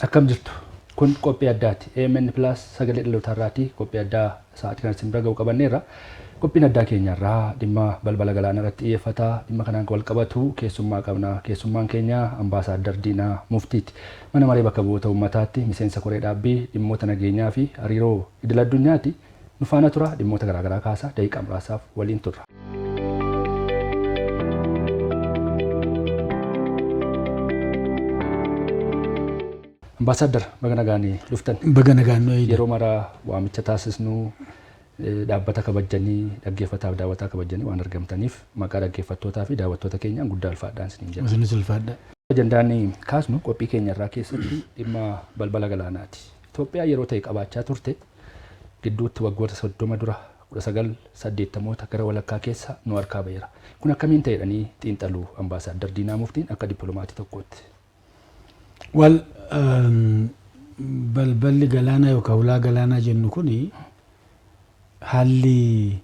Akkam jirtu? Kun qophii addaati. AMN Plus sagalee dhalootaa irraati. Qophii addaa sa'aatii kana isin bira ga'u qabanneerra. Qophiin addaa keenyarraa dhimma balbala galaanaa irratti xiyyeeffata. Dhimma kanaan wal qabatu keessummaa qabna. Keessummaan keenya Ambaasaaddar Diinaa Muftiiti. Mana maree bakka bu'oota uummataatti miseensa koree dhaabbii dhimmoota nageenyaa fi hariiroo idil addunyaati. Nu faana tura dhimmoota garaagaraa kaasa daqiiqaa muraasaaf waliin turra. Ambaasaaddar baga nagaan dhuftan. Baga nagaan nu eeydan. Yeroo maraa waamicha taasisnu dhaabbata kabajjanii dhaggeeffataaf daawwataa kabajjanii waan argamtaniif maqaa dhaggeeffattootaa fi daawwattoota keenyaan guddaa ulfaadhaan isiniin jenna. Isinis ulfaadha. Ajandaan kaasnu qophii keenya irraa keessatti dhimma balbala galaanaati. Itoophiyaa yeroo ta'e qabaachaa turte gidduutti waggoota 30 dura 1980moota gara walakkaa keessa nu harkaa ba'eera. Kun akkamiin ta'e jedhanii xiinxalu Ambaasaaddar Diinaa Muftiin akka dippilomaatii tokkootti. Wal balballi galaanaa yookaan hulaa galaanaa jennu kun haalli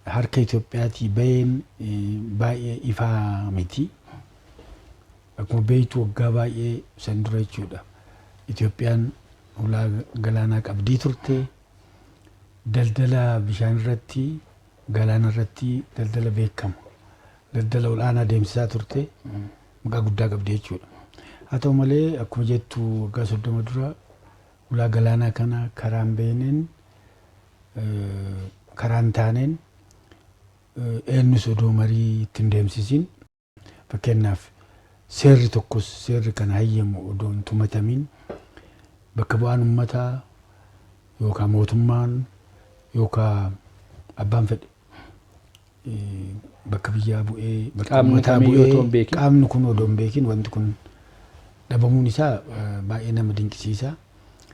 harka Itoophiyaatii baheen baay'ee ifaa miti. Akkuma beektu waggaa baay'ee san dura jechuudha. Itoophiyaan hulaa galaanaa qabdii turte. Daldala bishaan irratti galaana irratti daldala beekama. Daldala ol'aanaa deemsisaa turte. Maqaa guddaa qabdi jechuudha. Haa ta'u malee akkuma jettu waggaa 30 dura hulaa galaanaa kana karaa hin beekneen karaa hin taaneen eenyus odoo marii itti hin deemsisin fakkeenyaaf seerri tokkos seerri kana hayyamu odoo hin tumatamiin bakka bu'aan uummataa yookaan mootummaan yookaan abbaan fedhe bakka biyyaa bu'ee bakka Qaamni uummataa kamiyyuu bu'ee otoo hin beekin. qaamni kun odoo hin beekin wanti kun dhabamuun isaa baay'ee nama dinqisiisa.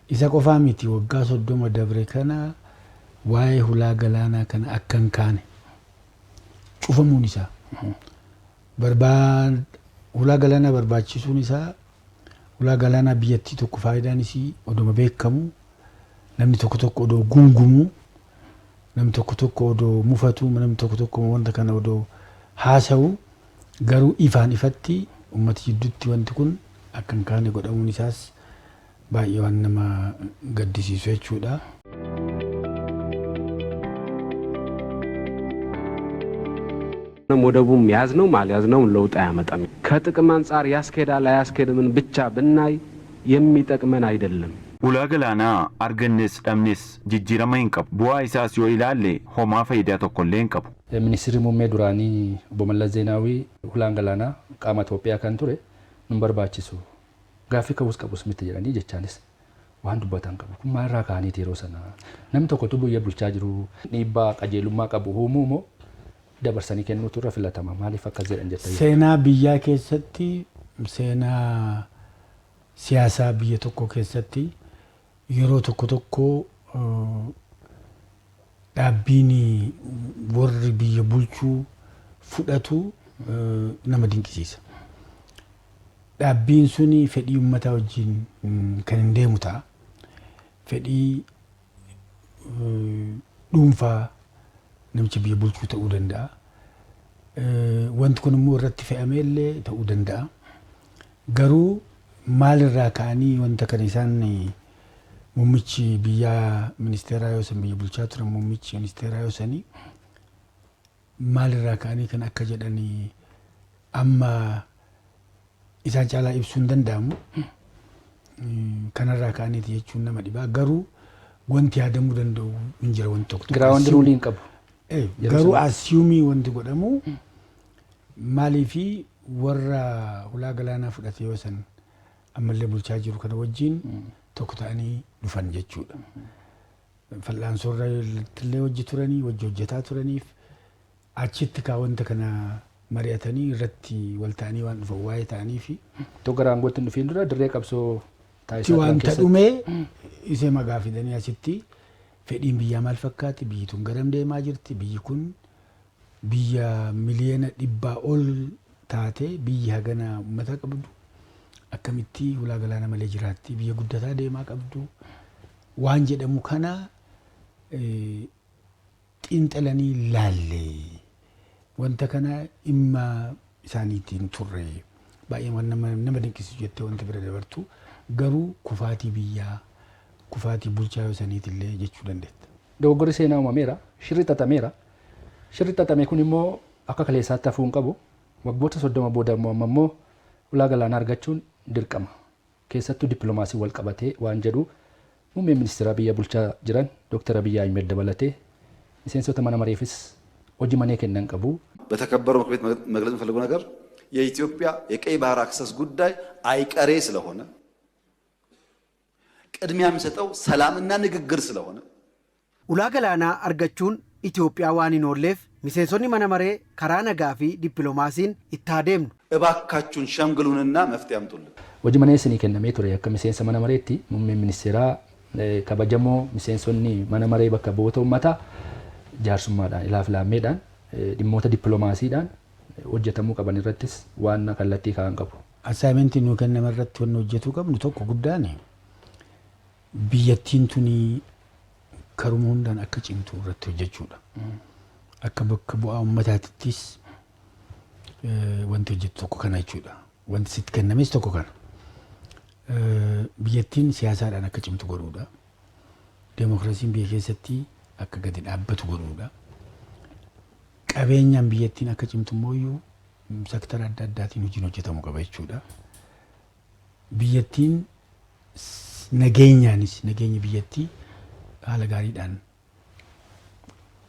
Isa qofaa miti waggaa 30 dabre kana waa'ee hulaa galaanaa kana akka hin kaane cufamuun isaa barbaa hulaa galaanaa barbaachisuun isaa hulaa galaanaa biyyattii tokko faayidaan isii odoma beekamu namni tokko tokko odoo gungumuu Namni tokko tokko odoo mufatuu, namni tokko tokko wanta kana odoo haasa'u garuu ifaan ifatti uummata jidduutti wanti kun akka hin kaane godhamuun isaas baay'ee waan nama gaddisiisu jechuudha. ወደቡም ያዝነውም አልያዝነውም ለውጥ አያመጣም። ከጥቅም አንጻር ያስኬዳል አያስኬድምን ብቻ ብናይ የሚጠቅመን አይደለም። Ulaa galaanaa argannes dhabnes jijjiirama hin qabu. Bu'aa isaas yoo ilaalle homaa faayidaa tokkollee hin qabu. Ministirri muummee duraanii obbo Mallas Zeenaawii hulaan galaanaa qaama Itoophiyaa kan ture nun barbaachisu gaaffii ka'uus qabus miti jedhanii jechaanis waan dubbatan qabu. Kun maalirraa ka'aniiti yeroo sana? Namni tokko utuu biyya bulchaa jiru dhiibbaa qajeelummaa qabu uumuu moo dabarsanii kennuutu irra filatama? Maaliif akkas jedhan jettanii? Seenaa biyyaa keessatti seenaa siyaasaa biyya tokko keessatti yeroo tokko tokko dhaabbiin warri biyya bulchuu fudhatu nama dinqisiisa. Dhaabbiin suni fedhii uummataa wajjin kan hin deemu ta'a. Fedhii dhuunfaa namicha biyya bulchuu ta'uu danda'a. Wanti kun immoo irratti fe'amee illee ta'uu danda'a. Garuu maalirraa ka'anii wanta kana isaan muummichi biyyaa ministeeraa yoo san biyya bulchaa turan muummichi ministeeraa yoo sanii maalirraa ka'anii kan akka jedhanii amma isaan caalaa ibsuu hin danda'amu. Kanarraa ka'aniiti jechuun nama dhibaa. Garuu wanti yaadamuu danda'u hin jira wanti tokko tokko. Giraawundi ruulii hin qabu. Garuu asiyuumii wanti godhamu maaliifi warra hulaa galaanaa fudhate yoo san ammallee bulchaa jiru kana wajjin tokko ta'anii dhufan jechuudha. Fal'aansoorra illee hojii turanii wajji hojjetaa turaniif achitti kaa wanta kana mari'atanii irratti wal ta'anii waan dhufan waa'ee ta'anii fi Otoo gara aangootti hin dhufiin dura dirree qabsoo taasisaa turan wanta keessatti. dhumee isee magaa fidanii asitti fedhiin biyyaa maal fakkaatti biyyi tun garam deemaa jirti biyyi kun biyya miliyoona 100 ol taate biyyi hagana uummata qabdu akkamitti hulaa galaana malee jiraatti biyya guddataa deemaa qabdu waan jedhamu kana xiinxalanii laalle wanta kana dhimma isaaniitiin turre baay'ee waan nama dinqisiisu jettee wanta bira dabartu Garuu kufaatii biyyaa, kufaatii bulchaa yoo saniitillee jechuu dandeetta. Dogoggorri seenaa uumameera, shirri xaxameera. Shirri xaxame kun immoo akka kaleessaatti hafuu hin qabu. Waggoota 30 booda immoo amma immoo ulaa galaanaa argachuun dirqama. Keessattuu dippiloomaasii wal qabatee waan jedhu muummeen ministeeraa biyya bulchaa jiran Dooktar Abiyyi Ahmed dabalatee miseensota mana mareefis hojii manee kennan qabu. በተከበረው ምክር ቤት መግለጽ የምፈልገው ነገር የኢትዮጵያ የቀይ ባህር አክሰስ ጉዳይ አይቀሬ ስለሆነ ቅድሚያ የሚሰጠው ሰላምና ንግግር ስለሆነ Ulaa galaanaa argachuun Itoophiyaa waan hin oolleef miseensonni mana maree karaa nagaa fi dippiloomaasiin itti haa deemnu. እባካችሁን ሸምግሉንና መፍትሄ አምጡልን። Hojii manee isinii kennamee ture akka miseensa mana mareetti muummeen ministeeraa kabajamoo miseensonni mana maree bakka bu'oota uummataa jaarsummaadhaan ilaaf laammeedhaan dhimmoota dippiloomaasiidhaan hojjetamuu qaban irrattis waan kallattii kaa'an qabu. Assignmentii nuu kenname irratti wanni hojjetuu qabnu tokko guddaan biyyattiin tuni karuma hundaan akka cimtu irratti hojjechuudha. Akka bakka bu'aa uummataatittis wanti hojjetu tokko kana jechuudha. Wanti sitti kennames tokko kana. Biyyattiin siyaasaadhaan akka cimtu godhuudha. Deemokiraasiin biyya keessatti akka gadi dhaabbatu godhuudha. Qabeenyaan biyyattiin akka cimtu immoo sektara adda addaatiin hojiin hojjetamuu qaba jechuudha. Biyyattiin nageenyaanis nageenyi biyyattii haala gaariidhaan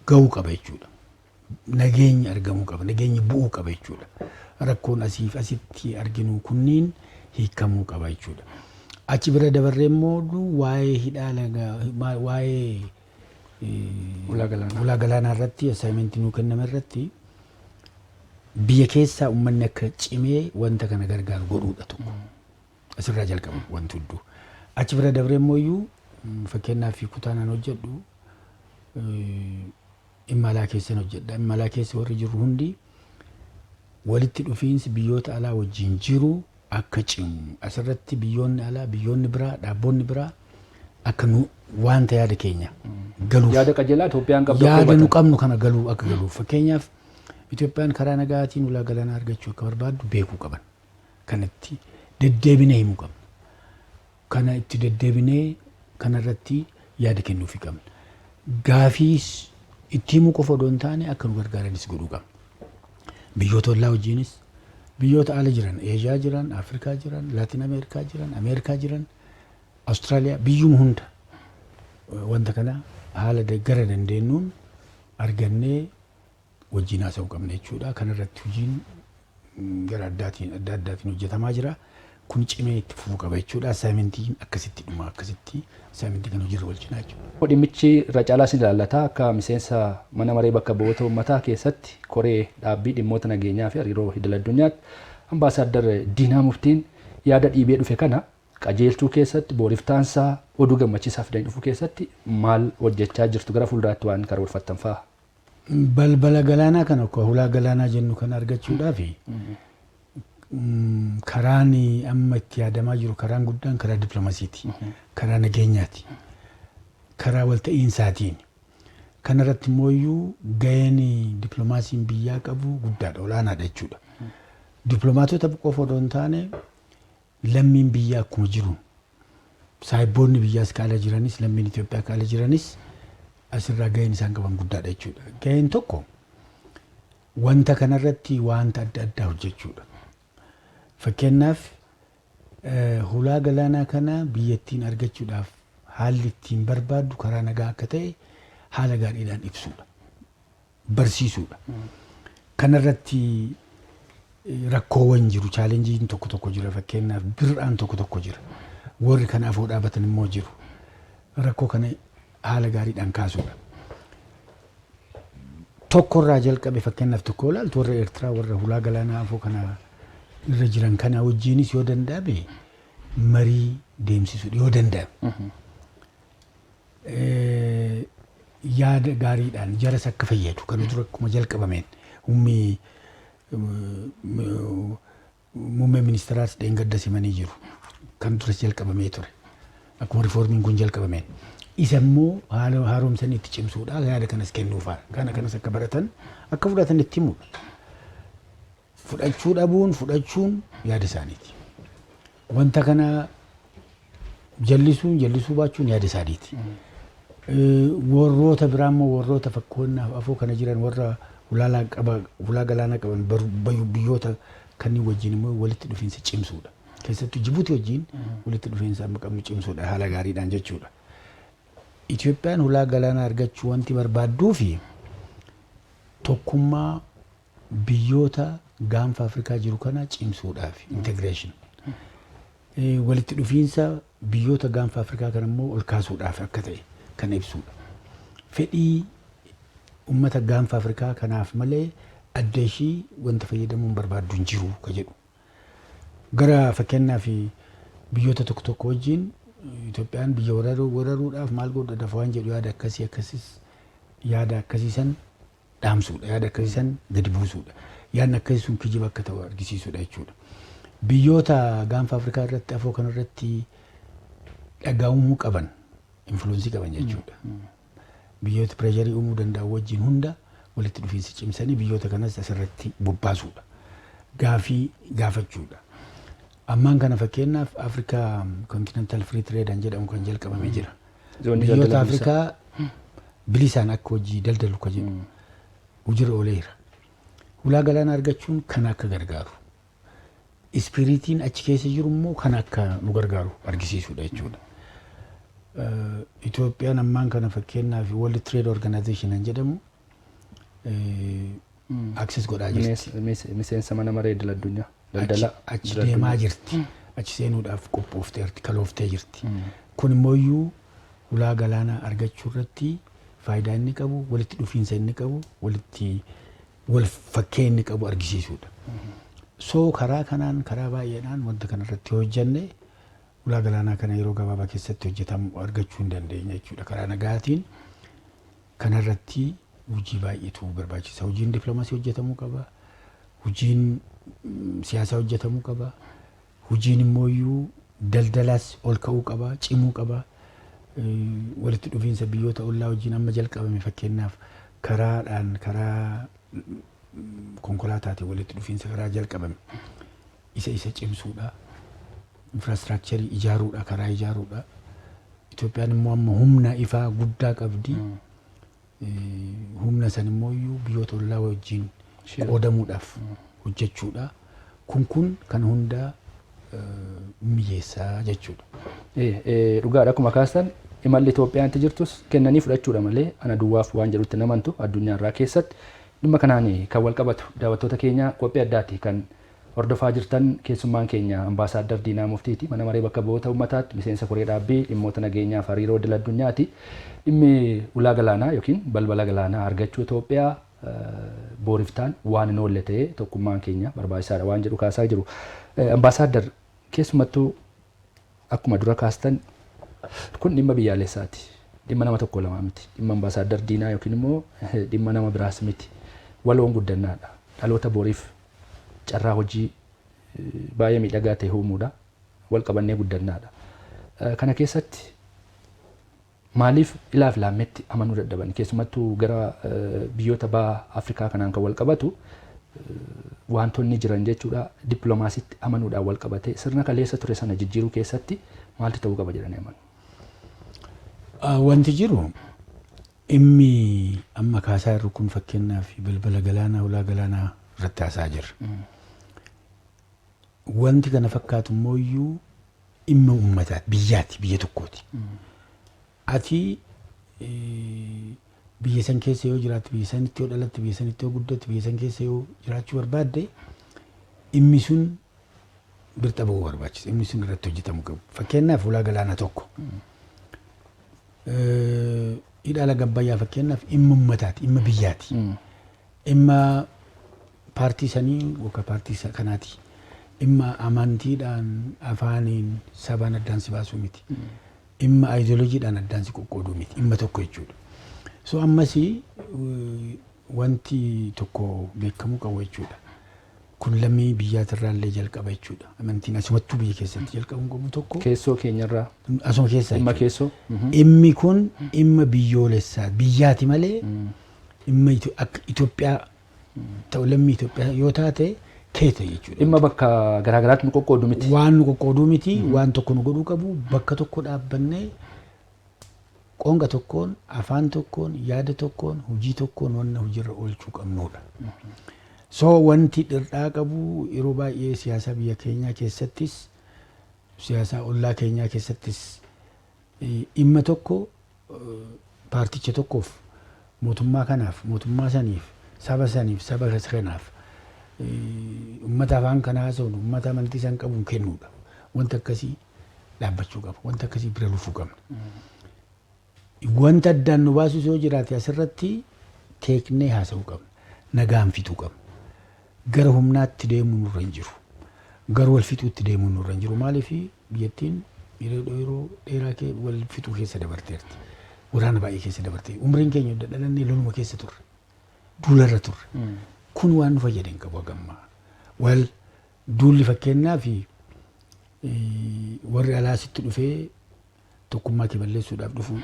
gahuu qaba jechuudha. Nageenyi argamuu qaba, nageenyi bu'uu qaba jechuudha. Rakkoon asiif asitti arginu kunniin hiikamuu qaba jechuudha. Achi bira dabarree immoo waa'ee hidhaa lagaa, waa'ee Ulaa galaanaa. Ulaa galaanaa irratti assignmentii nuu kenname irratti biyya keessaa uummanni akka cimee wanta kana gargaaru godhuudha tokko. Asirraa jalqaba wanti hunduu. Achi bira dabree immoo iyyuu fakkeenyaaf kutaan an hojjedhu dhimma alaa keessan hojjedha. Dhimma alaa keessa warri jiru hundi walitti dhufiinsi biyyoota alaa wajjin jiru akka cimu, asirratti biyyoonni alaa, biyyoonni biraa, dhaabboonni biraa akka nu wanta yaada keenya galuuf Yaada qajeelaa Itoophiyaan qabdu akka yaada nu hubatan. Qabnu kana galuu akka galuuf, fakkeenyaaf Itoophiyaan karaa nagaatiin ulaa galaanaa argachuu akka barbaaddu beekuu qaban. Kanatti deddeebinee himuu qabna. Kana itti deddeebinee kanarratti yaada kennuufii qabna. Gaafiis itti himuu qofa odoo hin taane akka nu gargaaranis godhuu qabna. Biyyoota ollaa wajjinis, biyyoota ala jiran, Eeshiyaa jiran, Afrikaa jiran, Laatin Ameerikaa jiran, Ameerikaa jiran, Awustiraaliyaa, biyyuma hunda wanta kana haala gara dandeenyuun argannee wajjin haasa'uu qabna jechuudha. Kanarratti hojiin gara addaatiin adda addaatiin hojjetamaa jira. Kun cimee itti fufuu qaba jechuudha. Assignmentiin akkasitti dhuma, akkasitti assignmentii kana hojiirra oolchinaa jechuudha. Dhimmichi irra caalaa isin ilaallata. Akka miseensa mana maree bakka bu'oota uummataa keessatti koree dhaabbii dhimmoota nageenyaa fi hariiroo idil addunyaatti Ambaasaaddar Diinaa Muftiin yaada dhiibee dhufe kana qajeelchuu keessatti, booriftaansaa oduu gammachiisaa fidanii dhufuu keessatti maal hojjechaa jirtu, gara fuulduraatti waan karoorfattan fa'a? Balbala galaanaa kana, akka hulaa galaanaa jennu kana argachuudhaaf karaan amma itti yaadamaa jiru karaan guddaan karaa dippilmaasiiti. Karaa nageenyaati. Karaa walta'iinsaatiin. Kanarratti immoo iyyuu gaheen dippilmaasiin biyyaa qabu guddaadha, olaanaadha jechuudha. Dippilmaatota qofa odoo hin taane lammiin biyyaa akkuma jiru, saayibboonni biyyaas kaala jiranis, lammiin Itoophiyaa kaala jiranis asirraa gaheen isaan qaban guddaadha jechuudha. Gaheen tokko wanta kanarratti wanta adda addaa hojjechuudha. Fakkeenyaaf hulaa galaanaa kana biyyattiin argachuudhaaf haalli ittiin barbaaddu karaa nagaa akka ta'e haala gaariidhaan ibsuudha. Barsiisuudha. Kanarratti rakkoowwan jiru, challengeiin tokko tokko jira, fakkeenyaaf bir'aan tokko tokko jira. Warri kanaaf afoo dhaabatan immoo jiru. Rakkoo kana haala gaariidhaan kaasuudha. Tokkorraa jalqabe, fakkeenyaaf tokko ilaaltu, warra Eertiraa warra hulaa galaanaa afoo kana irra jiran kana wajjinis yoo danda'ame marii deemsisuudha yoo danda'ame. Yaada gaariidhaan jaras akka fayyadu kan dura akkuma jalqabameen humni muummee ministeeraas dheengadda simanii jiru. Kan duras jalqabamee ture. Akkuma riiformiin kun jalqabameen. Isa immoo haala haaromsanii itti cimsuudha, yaada kanas kennuufaa. Kana kanas akka baratan, akka fudhatan itti himuudha. Fudhachuu dhabuun, fudhachuun yaada isaaniiti. Wanta kana Jallisuun jallisuu baachuun yaada isaaniiti. Warroota biraa immoo warroota fakkoonaaf afoo kana jiran warra hulaa galaanaa qaban biyyoota kanneen wajjin immoo walitti dhufiinsa cimsuudha. Keessattuu Jibuuti wajjin walitti dhufiinsa amma qabnu cimsuudha haala gaariidhaan jechuudha. Itoophiyaan hulaa galaanaa argachuu wanti barbaadduu fi tokkummaa biyyoota gaanfa Afrikaa jiru kana cimsuudhaaf integration. Walitti dhufiinsa biyyoota gaanfa Afrikaa kana immoo ol kaasuudhaaf akka ta'e kan ibsudha. Fedhii uummata gaanfa Afrikaa kanaaf malee adda ishii wanta fayyadamuun barbaaddu hin jiru ka jedhu. Gara fakkeenyaaf biyyoota tokko tokko wajjin Itoophiyaan biyya wararuudhaaf maal godhuudhaaf waan jedhu yaada akkasii akkasis yaada akkasiisan dhaamsuudha. Yaada akkasiisan gadi buusuudha. Yaadni akkasii sun kijiba akka ta'u argisiisuudha jechuudha. Biyyoota gaanfa Afrikaa irratti afoo kanarratti dhaga'umuu qaban influence qaban jechuudha. Biyyoota pressure uumuu danda'an wajjin hunda walitti dhufiinsa cimsanii biyyoota kanas asirratti bobbaasuudha. Gaafii gaafachuudha. Ammaan kana fakkeenyaaf Afrikaa Continental Free Trade an jedhamu kan jalqabamee jira. Biyyoota Afrikaa bilisaan akka hojii daldalu ka jedhu hojiirra ooleera. Hulaa galaanaa argachuun kan akka gargaaru. Spirit iin achi keessa jiru immoo kan akka nu gargaaru argisiisuudha jechuudha. Itoophiyaan ammaan kana fakkeenyaaf World Trade Organization kan jedhamu access godhaa jirti. Miseensa mana maree idil addunyaa. Daldala. Achi deemaa jirti. Achi seenuudhaaf qophoofteerti, kalooftee jirti. Kun immoo iyyuu hulaa galaanaa argachuu irratti faayidaa inni qabu, walitti dhufiinsa inni qabu, walitti wal fakkee inni qabu argisiisuudha. So karaa kanaan karaa baay'eedhaan wanta kanarratti hojjenne ulaa galaanaa kana yeroo gabaabaa keessatti hojjetamu argachuu hin dandeenya jechuudha. Karaa nagaatiin kanarratti hojii baay'eetu barbaachisa. Hojiin dippiloomaasii hojjetamuu qaba. Hojiin siyaasaa hojjetamuu qaba. Hojiin immoo iyyuu daldalaas ol ka'uu qaba, cimuu qaba. Walitti dhufiinsa biyyoota ollaa wajjin amma jalqabame, fakkeenyaaf karaadhaan karaa konkolaataatiin walitti dhufiinsa karaa jalqabame isa cimsuudha. Infrastructure ijaaruudha, karaa ijaaruudha. Itoophiyaan immoo amma humna ifaa guddaa qabdi. Humna san immoo iyyuu biyyoota ollaa wajjin qoodamuudhaaf hojjechuudha. Kun kan hundaa mijeessaa jechuudha. Dhugaadha, akkuma kaastan imalli Itoophiyaan itti jirtus kennanii fudhachuudha malee ana duwwaaf waan jedhutti namantu addunyaa irraa keessatti dhimma kanaan kan wal qabatu. Daawwattoota keenya, qophii addaati kan hordofaa jirtan. Keessummaan keenya Ambaasaaddar Diinaa Muftiiti, mana maree bakka bu'oota uummataatti miseensa koree dhaabbii dhimmoota nageenyaaf hariiroo idil addunyaati. Dhimmi ulaa galaanaa yookiin balbala galaanaa argachuu Itoophiyaa booriftaan waan hin oolle ta'ee tokkummaan keenya barbaachisaadha waan jedhu kaasaa jiru. Ambaasaaddar, keessumattuu akkuma dura kaastan kun dhimma biyyaalessaati. Dhimma nama tokko lamaa miti. Dhimma Ambaasaaddar Diinaa yookiin immoo dhimma nama biraas miti. Waloon guddannaadha. Dhaloota boriif carraa hojii baay'ee miidhagaa ta'e uumuudha. Wal qabannee guddannaadha. Kana keessatti maaliif ilaaf laammetti amanuu dadhaban? Keessumattuu gara biyyoota baha Afrikaa kanaan kan wal qabatu wantoonni jiran jechuudha, dippiloomaasiitti amanuudhaan wal qabate sirna kaleessa ture sana jijjiiruu keessatti maaltu ta'uu qaba jedhanii amanu? Wanti jiru dhimmi amma kaasaa jirru kun fakkeenyaaf balbala galaanaa, ulaa galaanaa irratti haasaa jirra. Wanti kana fakkaatu immoo iyyuu dhimma uummataati, biyyaati, biyya tokkooti. Ati biyya san keessa yoo jiraatte, biyya sanitti yoo dhalatte, biyya sanitti yoo guddatte, biyya san keessa yoo jiraachuu barbaadde, dhimmi sun birxa ba'uu barbaachisa. Dhimmi sun irratti hojjetamuu qabu. Fakkeenyaaf ulaa galaanaa tokko. Hidha laga Abbayyaa fakkeenyaaf dhimma uummataati, dhimma biyyaati. Dhimma paartii sanii yookaan paartii kanaati. Dhimma amantiidhaan, afaaniin, sabaan addaan si baasuu miti. Dhimma ayidooloojiidhaan addaan si qoqqooduu miti. Dhimma tokko jechuudha. So ammas wanti tokko beekamuu qabu jechuudha. Kun lammii biyyaatirraallee jalqaba jechuudha. Amantiin asumattuu biyya keessatti jalqabuu qabu tokko. Keessoo keenyarraa. Asuma keessa Dhimma jechuudha. keessoo. Dhimmi kun dhimma biyyoolessaa biyyaati malee dhimma akka Itoophiyaa ta'u lammii Itoophiyaa yoo taate Keeta jechuudha. Dhimma bakka garaagaraatti nu qoqqoodu miti. Waan nu qoqqooduu miti, waan tokko nu godhuu qabu, bakka tokko dhaabbannee qoonqa tokkoon, afaan tokkoon, yaada tokkoon, hojii tokkoon wanna hojiirra oolchuu qabnudha. So wanti dhirdhaa qabu yeroo baay'ee siyaasa biyya keenyaa keessattis, siyaasa ollaa keenyaa keessattis, dhimma tokko paarticha tokkoof, mootummaa kanaaf, mootummaa saniif, saba saniif, saba kanaaf, uummata afaan kana haasa'uun, uummata amantii san qabuun kennuudha. Wanta akkasii dhaabbachuu qaba. Wanta akkasii bira lufuu qabna. Wanta addaan nu baasus yoo jiraate asirratti teeknee haasa'uu qabna. Nagaan fixuu qabna. Gara humnaatti deemuu nurra hin jiru. Gara wal fixuutti deemuu nurra hin jiru. Maaliif biyyattiin yeroo dheeraa wal fixuu keessa dabarteerti. Waraana baay'ee keessa dabarte. Umriin keenya dhalannee loluma keessa turre. Duularra turre. Kun waan nu fayyade hin qabu hagammaa. Wal duulli fakkeenyaaf warri alaa sitti dhufee tokkummaa kee balleessuudhaaf dhufu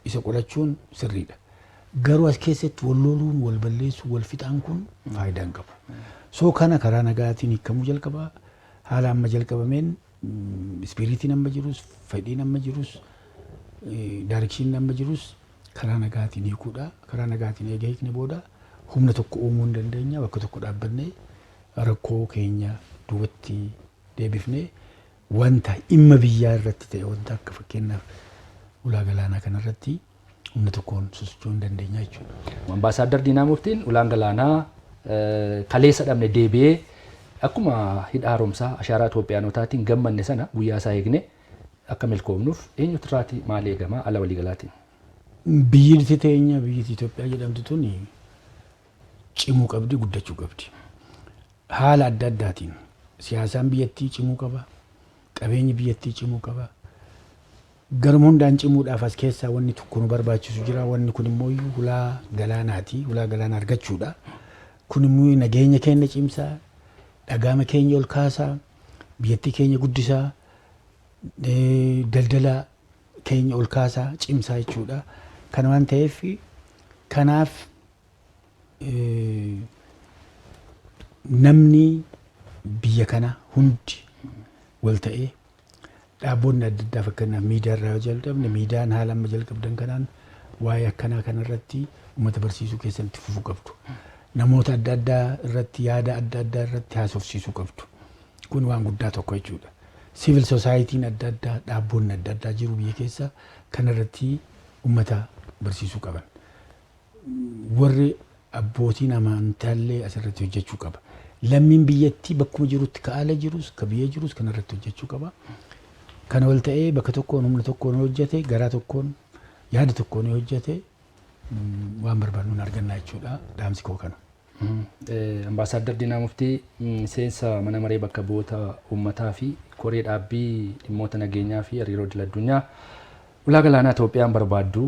isa qolachuun sirriidha. Garuu as keessatti wal loluun, wal balleessuu, wal fixaan kun faayidaa hin qabu. So kana karaa nagaatiin hiikamuu jalqabaa. Haala amma jalqabameen, spiritiin amma jirus, fedhiin amma jirus, directioniin amma jirus karaa nagaatiin hiikuudha. Karaa nagaatiin eega hiikne booda humna tokko uumuu hin dandeenya. Bakka tokko dhaabbannee rakkoo keenya duubatti deebifnee wanta dhimma biyyaa irratti ta'e, wanta akka fakkeenyaaf ulaa galaanaa kanarratti humna tokkoon sosocho'uu hin dandeenya jechuudha. Ambaasaaddar Diinaa Muftiin, ulaan galaanaa kaleessa dhabne deebi'ee akkuma hidha haaromsaa ashaaraa Itoophiyaanotaatiin gammanne sana guyyaa isaa eegne akka milkoomnuuf eenyutu irraati maal eegama ala waliigalaatiin? Biyyi teenya, biyyi Itoophiyaa jedhamtu tuni cimuu qabdi, guddachuu qabdi. Haala adda addaatiin siyaasaan biyyattii cimuu qaba. Qabeenyi biyyattii cimuu qaba. Garuma hundaan cimuudhaaf as keessaa wanni tokko nu barbaachisu jira. Wanni kun immoo hulaa galaanaati. Hulaa galaanaa argachuudha. Kun immoo nageenya keenya cimsaa, dhagaama keenya ol kaasaa, biyyattii keenya guddisaa, daldala keenya ol kaasaa, cimsaa jechuudha. Kana waan ta'eef, kanaaf namni biyya kana hundi wal ta'ee, dhaabboonni adda addaa, fakkeenyaaf miidiyaa irraa yoo jalqabne, miidiyaan haala amma jalqabdan kanaan waa'ee akkanaa kanarratti uummata barsiisuu keessatti fufuu qabdu. Namoota adda addaa irratti, yaada adda addaa irratti haasofsiisuu qabdu. Kun waan guddaa tokko jechuudha. Civil societyn adda addaa, dhaabboonni adda addaa jiru biyya keessa, kanarratti uummata barsiisuu qaban. Warri abbootiin amantaallee asirratti hojjechuu qaba. Lammiin biyyattii bakkuma jirutti, ka ala jirus ka biyya jirus kanarratti hojjechuu qaba. Kana wal ta'ee bakka tokkoon humna tokkoon hojjete, garaa tokkoon, yaada tokkoon hojjete, waan barbaadnu argannaa jechuudha. Dhaamsi koo kana. Ambaasaaddar Diinaa Muftii, miseensa mana maree bakka bu'oota uummataa fi koree dhaabbii dhimmoota nageenyaa fi hariiroo idil addunyaa, ulaa galaanaa Itoophiyaan barbaaddu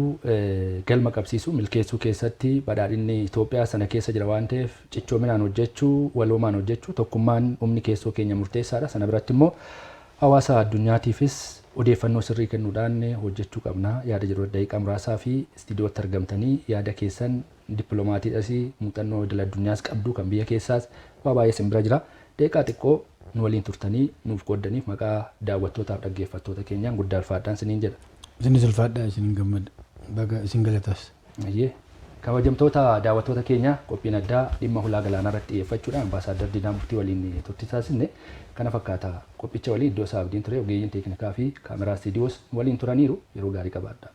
galma qabsiisuu milkeessuu keessatti badhaadhinni Itoophiyaa sana keessa jira waan ta'eef, cichoominaan hojjechuu, waloomaan hojjechuu, tokkummaan humni keessoo keenya murteessaadha. Sana biratti immoo hawaasa addunyaatiifis odeeffannoo sirrii kennuudhaan hojjechuu qabna. Yaada jedhu daqiiqaa muraasaa fi istiidiyootti argamtanii yaada keessan, dippiloomaatiidhas, muuxannoo idil addunyaas qabdu, kan biyya keessaas waa baay'ee isin bira jira. Daqiiqaa xiqqoo nu waliin turtanii nuuf qooddaniif maqaa daawwattootaaf dhaggeeffattoota keenyaan guddaa ulfaadhaan isiniin jedha. Isinis ulfaadhaa, isin gammada. Baga isin galatas. Ayyee. Kabajamtoota daawwattoota keenya, qophiin addaa dhimma hulaa galaanaa irratti xiyyeeffachuudhaan Ambaasaaddar Diinaa Muftii waliin turtii taasisne kana fakkaata. Qophicha waliin iddoo isaa abdiin ture, ogeeyyiin teeknikaa fi kaameraa istiidiyoos waliin turaniiru. Yeroo gaarii qabaadha.